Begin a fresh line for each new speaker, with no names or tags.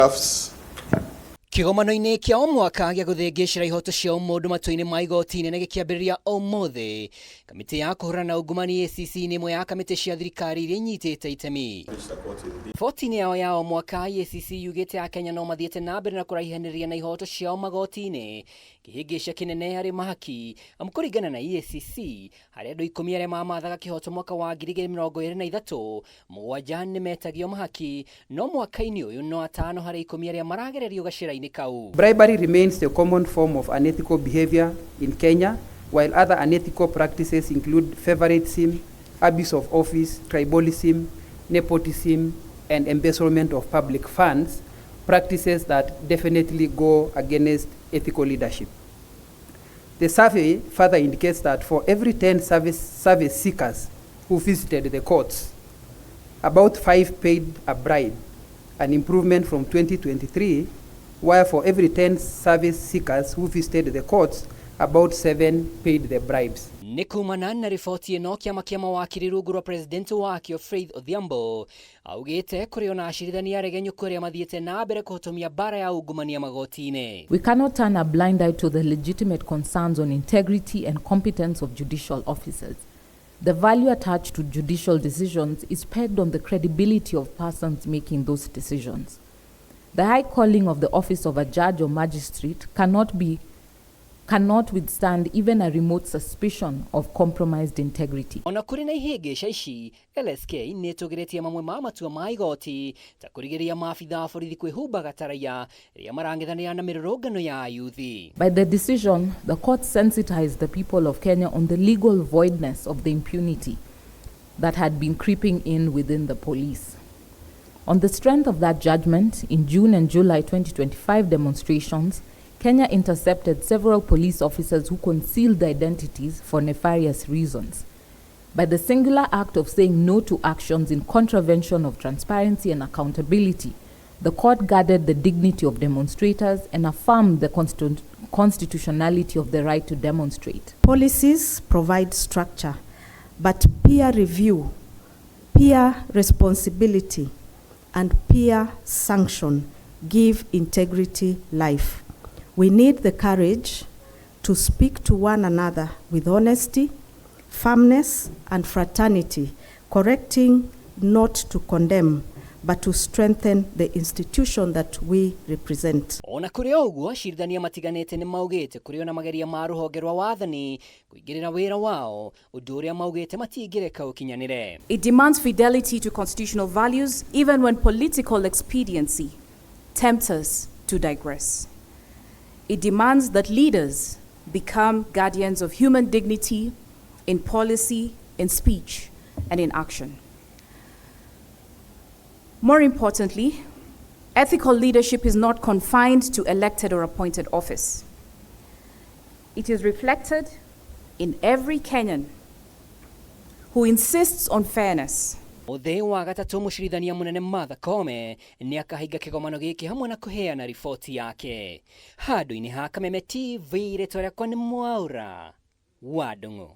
Drafts.
Kĩgomano-inĩ kĩa o mwaka gĩa gũthĩngĩcĩra ihoto cia ũmũndũ matua-inĩ ma igoti inene gĩkĩambĩrĩria ũmũthĩ, kamĩtĩ ya kũhũrana na ungumania EACC nĩ ĩmwe ya kamĩtĩ cia thirikari iria inyitĩte itemi. Riboti-inĩ yao ya o mwaka, EACC yugĩte Akenya no mathiĩte na mbere na kũraihanĩrĩria na ihoto ciao magoti-inĩ, kĩhĩngĩca kĩnene harĩ mahaki, amu kũringana na EACC, harĩ andũ 10 arĩa mamathaga kĩhoto mwaka wa 2023, 7 nĩmetagio mahaki, no mwaka-inĩ ũyũ no 5 harĩ 10 arĩa maragererio gacĩra-inĩ kau.
Bribery remains the common form of unethical behavior in Kenya, while other unethical practices include favoritism, abuse of office, tribalism, nepotism, and embezzlement of public funds, practices that definitely go against ethical leadership. The survey further indicates that for every 10 service seekers who visited the courts, about 5 paid a bribe, an improvement from 2023, while for every 10 service seekers who visited the courts, about 7 paid the bribes.
Nĩ kumana na riboti ĩno kĩama kĩa mawakiri rungu rwa president wakĩo Faith Odhiambo augĩte kũrĩ ona acirithania aregenyũku arĩa mathiĩte na mbere kũhotomia mbara ya ungumania magoti-inĩ.
We cannot turn a blind eye to the legitimate concerns on integrity and competence of judicial officers. The value attached to judicial decisions is pegged on the credibility of persons making those decisions. The high calling of the office of a judge or magistrate cannot withstand even a remote suspicion of compromised integrity.
Ona kũrĩ na ihĩngĩca ici, LSK nĩ ĩtũgĩrĩtie mamwe ma matua ma igoti ta kũrigĩrĩria maabitha a borithi kwĩhumbaga ta raia rĩrĩa marang'ethanĩra na mĩrũrũngano ya ayuthi.
By the decision, the court sensitized the people of Kenya on the legal voidness of the impunity that had been creeping in within the police. On the strength of that judgment, in June and July 2025 demonstrations, Kenya intercepted several police officers who concealed their identities for nefarious reasons. By the singular act of saying no to actions in contravention of transparency and accountability, the court guarded the dignity of demonstrators and affirmed the constitutionality of the right to demonstrate.
Policies provide structure, but peer review, peer responsibility, and peer sanction give integrity life. We need the courage to speak to one another with honesty, firmness, and fraternity, correcting not to condemn, but to strengthen the institution that we represent.
Ona kũrĩ o ũguo, acirithania matiganĩte nĩ maugĩte kũrĩ ona mageria ma rũhonge rwa wathani kũingĩrĩra wĩra wao, ũndũ ũrĩa maugĩte matingĩreka ũkinyanĩre.
It demands fidelity to constitutional values even when political expediency tempts us to digress. It demands that leaders become guardians of human dignity in policy, in speech, and in action. More importantly, ethical leadership is not confined to elected or appointed office. It is reflected in every Kenyan who insists on fairness.
Mũthĩ wa gatatũ mũcirithania mũnene Martha Koome nĩ akahinga kĩgomano gĩkĩ hamwe na kũheana riboti yake. Handũ-inĩ ha Kameme TV, rĩtwa rĩakwa nĩ Mwaura wa Ndung'u.